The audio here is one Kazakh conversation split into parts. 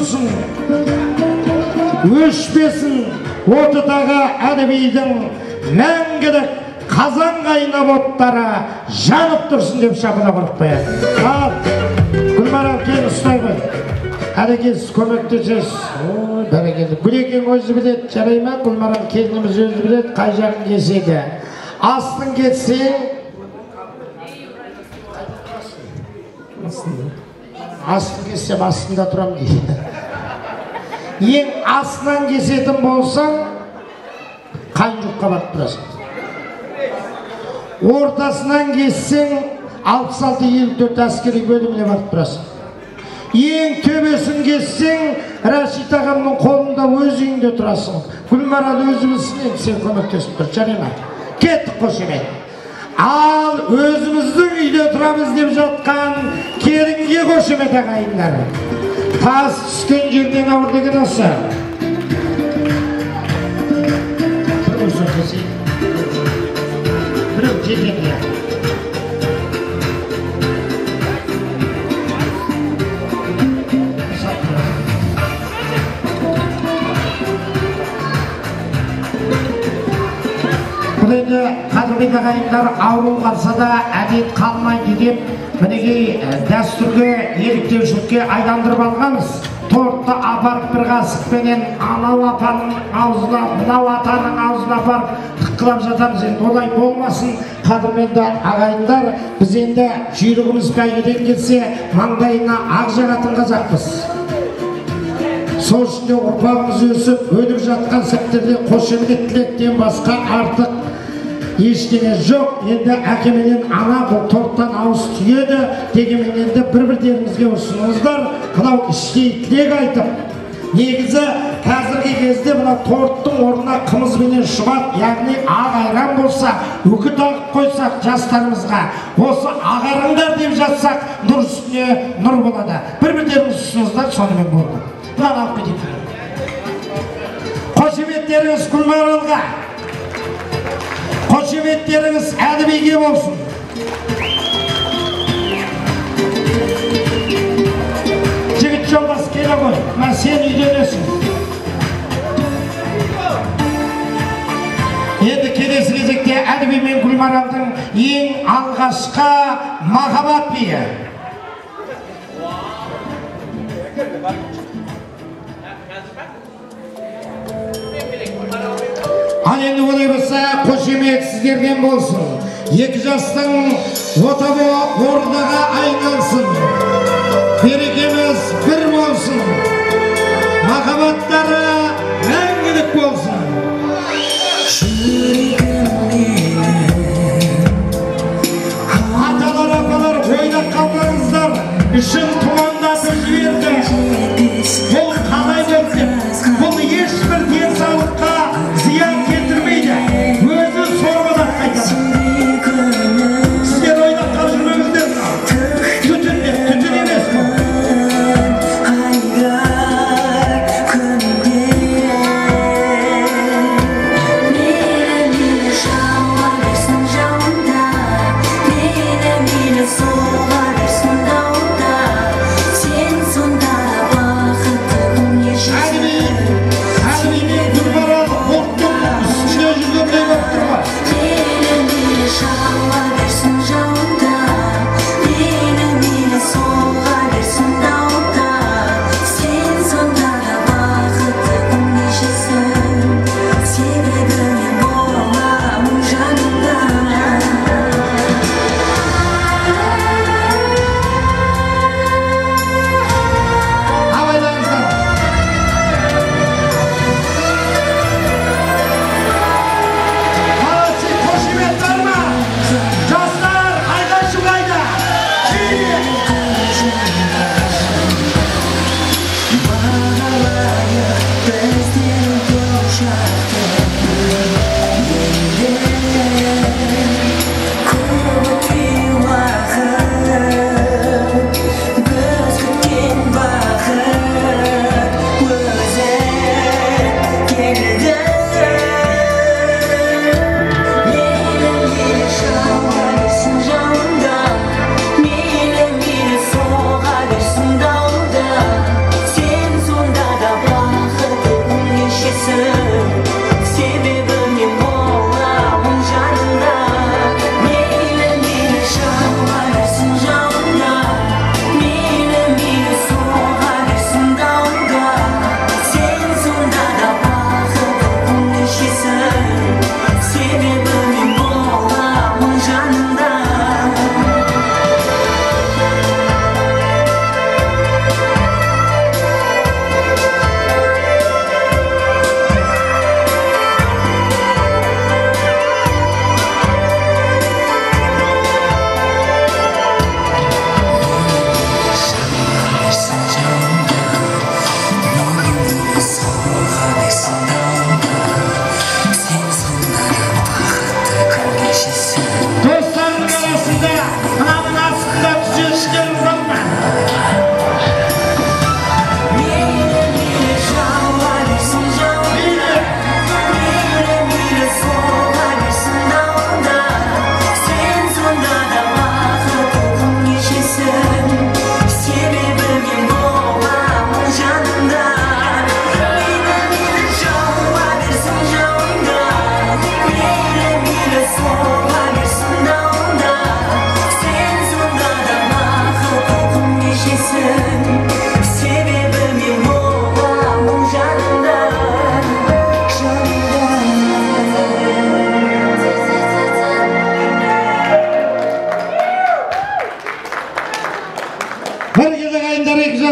тұрсын, өшпесін, оты тағы Әлібидің мәңгілік қазан қайнап оттары жанып тұрсын деп шапалақ ұрып қояды. Ал, Гүлмарал кел, ұстай ғой. Әлекес көмектесесіз. Ой, бәрекелді. Гүлекең өзі біледі, жарай ма? Гүлмарал келініміз өзі біледі, қай жағын кеседі. Астын кетсең, астын кессем астында тұрам дейді. Ең астынан кесетін болсаң, қайын жұртқа барып тұрасың. Ортасынан кессең, 66-54 әскери бөліміне барып тұрасың. Ең төбесін кессең, Рашид ағамның қолында өз үйінде тұрасың. Гүлмарал өзі білсін, енді сен көмектесіп тұр, жарай ма? Кеттік қошемет. Ал өзіміздің үйде тұрамыз деп жатқан келінге қошемет ағайындар. Тас түскен жерден ауыр деген осы. Бір кусок кесейік. Біреу жетеді. Бұл енді қадірменді ағайындар, ауру қалса да әдет қалмайды деп мінекей дәстүрге, еліктеушілікке айландырып алғанбыз. Тортты апарып бір қасықпенен анау апаның аузына, мынау атаның аузына апарып тыққылап жатамыз. Енді олай болмасын, қадірменді ағайындар, біз енді жүйрігіміз бәйгеден келсе маңдайына ақ жағатын қазақпыз. Сол үшін де ұрпағымыз өсіп, өніп жатқан сәттерде қошемет тілектен басқа артық ештеңе жоқ. Енді әке менен ана бұл торттан ауыз түйеді, дегенмен енді бір-бірлеріңізге ұсыныңыздар. Мынау іштей тілек айтып, негізі қазіргі кезде мына торттың орнына қымыз бенен шұбат, яғни ақ айран болса, үкі тағып қойсақ жастарымызға, осы ағарыңдар деп жатсақ, нұр үстіне нұр болады. Бір-бірлеріңіз ұсыныңыздар, сонымен болды. Мынаны алып кетейік. Қошеметтеріңіз Гүлмаралға, қошеметтеріңіз Әлібиге болсын. Жігіт жолдас келе ғой, мына сен үйленесің. Енді келесі кезекте Әліби мен Гүлмаралдың ең алғашқы махаббат биі. Ал енді олай болса, қошемет сіздерден болсын. Екі жастың отауы ордаға айналсын. Берекеміз бір болсын. Махаббаттары мәңгілік болсын. Аталар, апалар, ойлап қалмаңыздар. Ішін тұмандатып жіберді. Бұл қалай болды деп. Бұл ешбір денсаулыққа зиян келтірмейді. Өзі сорып алады қайтадан. Сіздер ойлап қалып жүрмеңіздер. Түтін деп, түтін емес бұл.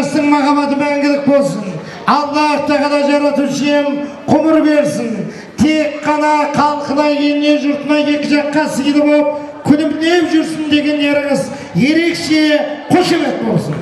Жастың махаббаты мәңгілік болсын. Аллах тағала жаратушым ғұмыр берсін. Тек қана халқына, еліне, жұртына екі жаққа сыйлы болып, күлімдеп жүрсін дегендеріңіз ерекше қошемет болсын.